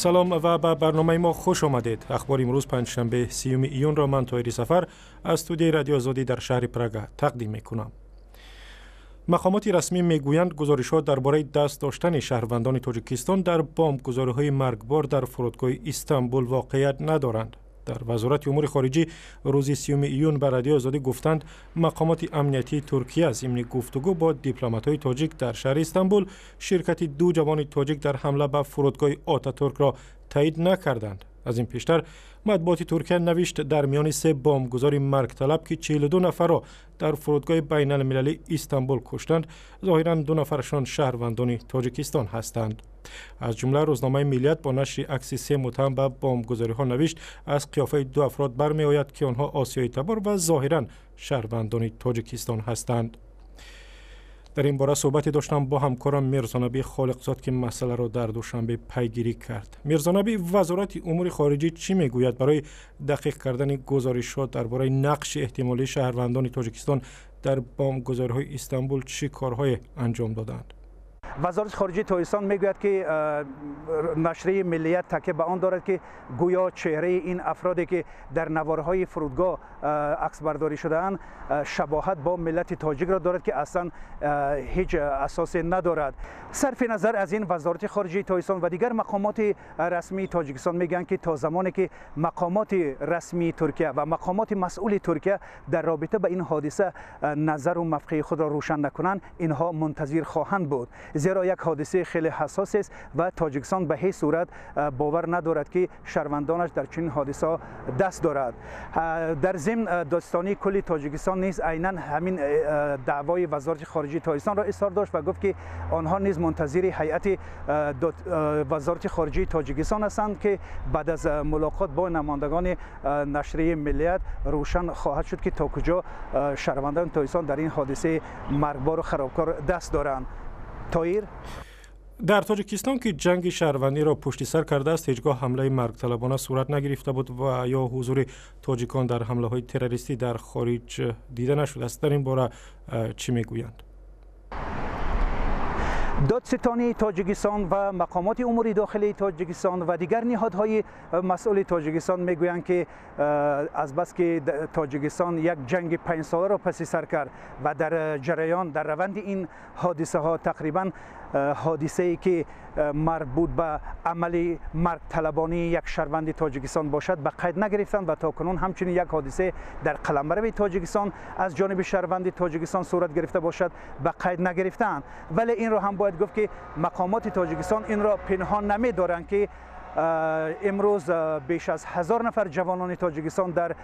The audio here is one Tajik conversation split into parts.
Салом ва ба барномаи мо хуш омадед. Ахбори имрӯз, панҷшанбе, 30 июнро ман, Тоҳири Сафар, аз студияи Радиои Озодӣ дар шаҳри Прага тақдим мекунам. Мақомоти расмӣ мегӯянд, гузоришҳо дар бораи даст доштани шаҳрвандони Тоҷикистон дар бомбгузориҳои маргбор дар фурудгоҳи Истанбул воқеият надоранд. Дар Вазорати умури хориҷӣ рӯзи 30 июн ба Радиои Озодӣ гуфтанд, мақомоти амниятии Туркия зимни гуфтугӯ бо дипломатҳои тоҷик дар шаҳри Истанбул ширкати ду ҷавони тоҷик дар ҳамла ба фурудгоҳи Отатуркро таъид накарданд. Аз ин пештар матбуоти Туркия навишт, дар миёни се бомбгузори маргталаб, ки 42 нафарро дар фурудгоҳи байналмилалии Истанбул куштанд, зоҳиран ду нафарашон шаҳрвандони Тоҷикистон ҳастанд. Аз ҷумла рӯзномаи Миллият бо нашри акси се муттаҳам ба бомбгузориҳо навишт, аз қиёфаи ду афрод бармеояд, ки онҳо осиёитабор ва зоҳиран шаҳрвандони Тоҷикистон ҳастанд. Дар ин бора суҳбате доштам бо ҳамкорам Мирзонабӣ Холиқзод, ки масъаларо дар Душанбе пайгирӣ кард. Мирзонабӣ, Вазорати умури хориҷӣ чӣ мегӯяд? Барои дақиқ кардани гузоришҳо дар бораи нақши эҳтимолии шаҳрвандони Тоҷикистон дар бомбгузориҳои Истанбул чӣ корҳое анҷом доданд? Вазорати хориҷии Тоҷикистон мегӯяд, ки нашрияи Миллият такя ба он дорад, ки гӯё чеҳраи ин афроде, ки дар наворҳои фурудгоҳ аксбардорӣ шудаанд, шабоҳат бо миллати тоҷикро дорад, ки аслан ҳеҷ асосе надорад. Сарфи назар аз ин, Вазорати хориҷии Тоҷикистон ва дигар мақомоти расмии Тоҷикистон мегӯянд, ки то замоне ки мақомоти расмии Туркия ва мақомоти масъули Туркия дар робита ба ин ҳодиса назару мавқеи худро рӯшан накунанд, инҳо мунтазир хоҳанд буд, зеро як ҳодисаи хеле ҳассос аст ва Тоҷикистон ба ҳеҷ сурат бовар надорад, ки шаҳрвандонаш дар чунин ҳодисаҳо даст дорад. Дар зимн, Додситонии кулли Тоҷикистон низ айнан ҳамин даъвои Вазорати хориҷии Тоҷикистонро изҳор дошт ва гуфт, ки онҳо низ мунтазири ҳайати Вазорати хориҷии Тоҷикистон ҳастанд, ки баъд аз мулоқот бо намояндагони нашрияи Миллият рӯшан хоҳад шуд, ки то куҷо шаҳрвандони Тоҷикистон дар ин ҳодисаи маргбору харобкор даст доранд. Тоир. Дар Тоҷикистон, ки ҷанги шаҳрвандиро пушти сар кардааст, ҳеҷ гоҳ ҳамлаи маргталабона сурат нагирифта буд ва ё ҳузури тоҷикон дар ҳамлаҳои террористӣ дар хориҷ дида нашудааст. Дар ин бора чӣ мегӯянд? Додситонии Тоҷикистон ва мақомоти умури дохилии Тоҷикистон ва дигар ниҳодҳои масъули Тоҷикистон мегӯянд, ки азбаски Тоҷикистон як ҷанги 5-соларо паси сар кард ва дар ҷараён, дар раванди ин ҳодисаҳо тақрибан ҳодисае, ки марбут ба амали маргталабонии як шаҳрванди Тоҷикистон бошад, ба қайд нагирифтанд ва то кунун ҳамчунин як ҳодиса дар қаламрави Тоҷикистон аз ҷониби шаҳрванди Тоҷикистон сурат гирифта бошад, ба қайд нагирифтаанд. Вале инро ҳам бояд гуфт, ки мақомоти Тоҷикистон инро пинҳон намедоранд, ки имрӯз беш аз 1000 нафар ҷавонони Тоҷикистон дар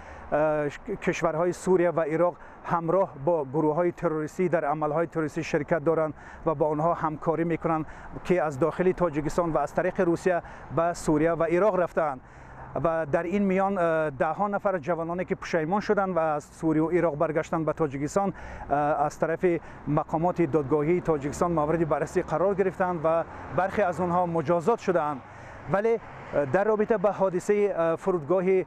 кишварҳои Сурия ва Ироқ ҳамроҳ бо гурӯҳҳои террористӣ дар амалҳои террористӣ ширкат доранд ва бо онҳо ҳамкорӣ мекунанд, ки аз дохили Тоҷикистон ва аз тариқи Русия ба Сурия ва Ироқ рафтаанд. Ва дар ин миён даҳҳо нафар ҷавононе, ки пушаймон шуданд ва аз Сурия Ироқ баргаштанд ба Тоҷикистон, аз тарафи мақомоти додгоҳии Тоҷикистон мавриди баррасӣ қарор гирифтанд ва бархе аз онҳо муҷозот шудаанд. Вале дар робита ба ҳодисаи фурудгоҳи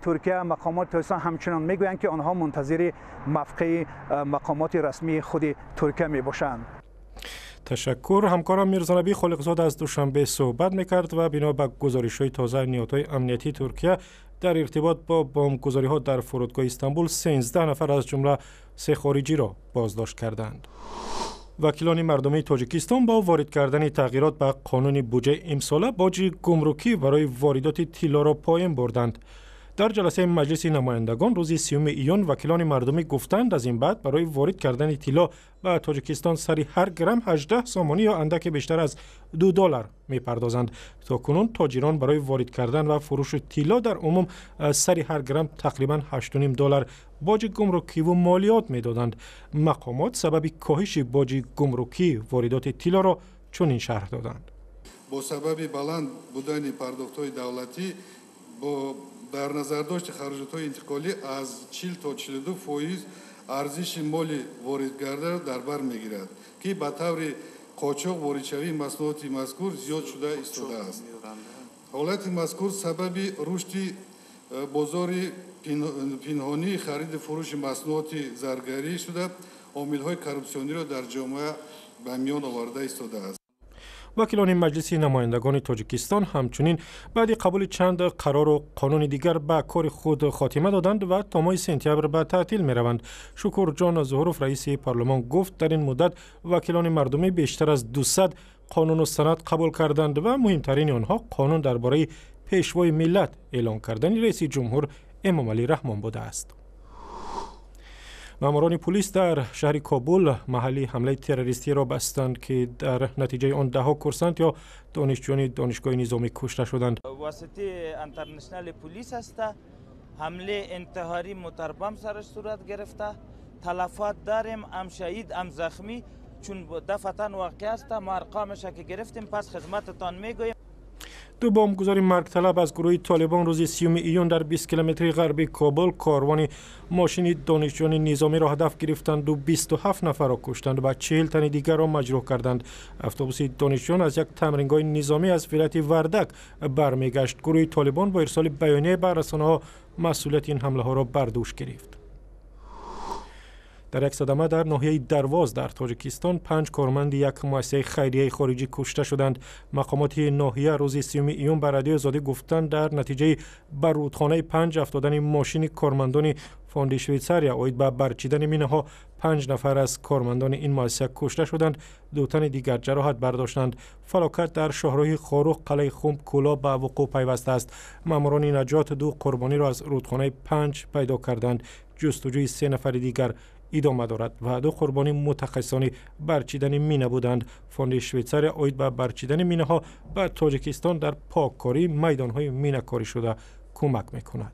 Туркия мақомоти Тоҷикистон ҳамчунон мегӯянд, ки онҳо мунтазири мавқеи мақомоти расмии худи Туркия мебошанд. Ташаккур. Ҳамкорам Мирзонабӣ Холиқзод аз Душанбе суҳбат мекард. Ва бино ба гузоришҳои тоза, ниҳодҳои амниятии Туркия дар иртибот бо бомбгузориҳо дар фурудгоҳи Истанбул 13 нафар, аз ҷумла се хориҷиро боздошт карданд. Вакилони мардумии Тоҷикистон бо ворид кардани тағйирот ба қонуни буҷаи имсола боҷи гумрукӣ барои воридоти тиллоро поён бурданд. Дар ҷаласаи Маҷлиси намояндагон рӯзи 30 июн вакилони мардумӣ гуфтанд, аз ин баъд барои ворид кардани тилло ба Тоҷикистон сари ҳар грамм 18 сомонӣ ё андаке бештар аз 2 доллар мепардозанд. То кунун тоҷирон барои ворид кардан ва фурӯши тилло дар умум сари ҳар грамм тақрибан 8,5 доллар боҷи гумрукиву молиёт медоданд. Мақомот сабаби коҳиши боҷи гумрукӣ воридоти тиллоро чунин шарҳ доданд. Бо сабаби баланд будани пардохтҳои давлатӣ бо дар назардошти хароҷотҳои интиқолӣ аз 40 то 42% арзиши моли воридгардаро дар бар мегирад, ки ба таври қочоқ воридшавии маҳсулоти мазкур зиёд шуда истодааст. Ҳолати мазкур сабаби рушди бозори пинҳонии хариду фурӯши маҳсулоти заргарӣ шуда, омилҳои коррупсиониро дар ҷомеа ба миён оварда истодааст. Вакилони Маҷлиси намояндагони Тоҷикистон ҳамчунин баъди қабули чанд қарору қонуни дигар ба кори худ хотима доданд ва то моҳи сентябр ба таътил мераванд. Шукурҷон Зуҳуров, раиси парлумон, гуфт, дар ин муддат вакилони мардумӣ бештар аз 200 қонуну санад қабул карданд ва муҳимтарини онҳо қонун дар бораи пешвои миллат эълон кардани раиси ҷумҳур Эмомалӣ Раҳмон будааст. Маъмурони пулис дар шаҳри Кобул маҳалли ҳамлаи террористиро бастанд, ки дар натиҷаи он даҳҳо курсант ё донишҷӯёни донишгоҳи низомӣ кушта шуданд. Воситаи интернешнали полис аста, ҳамлаи интиҳорӣ моторбам сараш сурат гирифта, талафот дорем, ам шаҳид, ам захмӣ, чун дафъатан воқеа аст. Мо арқомаша ки гирифтем, пас хизматтон мегӯем. Ду бомбгузори маргталаб аз гурӯҳи Толибон рӯзи 30 июн дар 20 километри ғарби Кобул корвони мошини донишҷӯёни низомиро ҳадаф гирифтанду 27 нафарро куштанд ва 40 тани дигарро маҷрӯҳ карданд. Автобуси донишҷӯён аз як тамрингоҳи низомӣ аз вилояти Вардак бармегашт. Гурӯҳи Толибон бо ирсоли баёния ба расонаҳо масъулияти ин ҳамлаҳоро бар дӯш гирифт. Дар як садама дар ноҳияи Дарвоз дар Тоҷикистон панҷ корманди як муассисаи хайрияи хориҷӣ кушта шуданд. Мақомоти ноҳия рӯзи 30 июн ба Радиои Озодӣ гуфтанд, дар натиҷаи ба рӯдхонаи Панҷ афтодани мошини кормандони фонди Швейтсария оид ба барчидани минаҳо панҷ нафар аз кормандони ин муассиса кушта шуданд, ду тани дигар ҷароҳат бардоштанд. Фалокат дар шоҳроҳи Хоруғ, Қалъаи Хумб, Кӯлоб ба вуқӯъ пайвастааст. Маъмурони наҷот ду қурбониро аз рӯдхонаи Панҷ пайдо карданд. Ҷустуҷӯи се нафари дигар идома дорад ва ду қурбонӣ мутахассисони барчидани мина буданд. Фонди Швейтсария оид ба барчидани минаҳо ба Тоҷикистон дар поккории майдонҳои минакорӣ шуда кӯмак мекунад.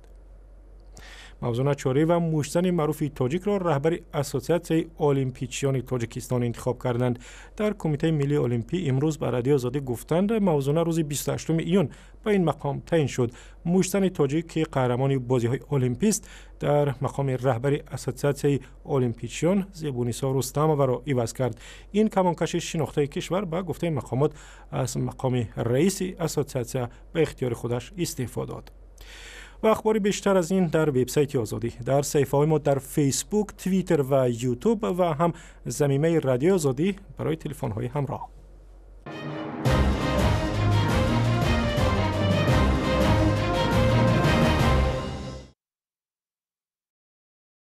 Мавзуна Чориева, муштзани маъруфи тоҷикро, раҳбари Ассотсиатсияи олимпичиёни Тоҷикистон интихоб карданд. Дар Кумитаи миллии олимпӣ имрӯз ба Радиои Озодӣ гуфтанд, Мавзуна рӯзи 28 июн ба ин мақом таъин шуд. Муштзани тоҷик, ки қаҳрамони бозиҳои олимпист, дар мақоми раҳбари ассотсиатсияи олимпичиён Зебунисо Рустамоваро иваз кард. Ин камонкаши шинохтаи кишвар, ба гуфтаи мақомот, аз мақоми раиси ассотсиатсия ба ихтиёри худаш истеъфо дод. Ва ахбори бештар аз ин дар вебсайти Озодӣ, дар саҳифаҳои мо дар Фейсбук, Твиттер ва Ютуб ва ҳам замимаи Радиои Озодӣ барои телефонҳои ҳамроҳ.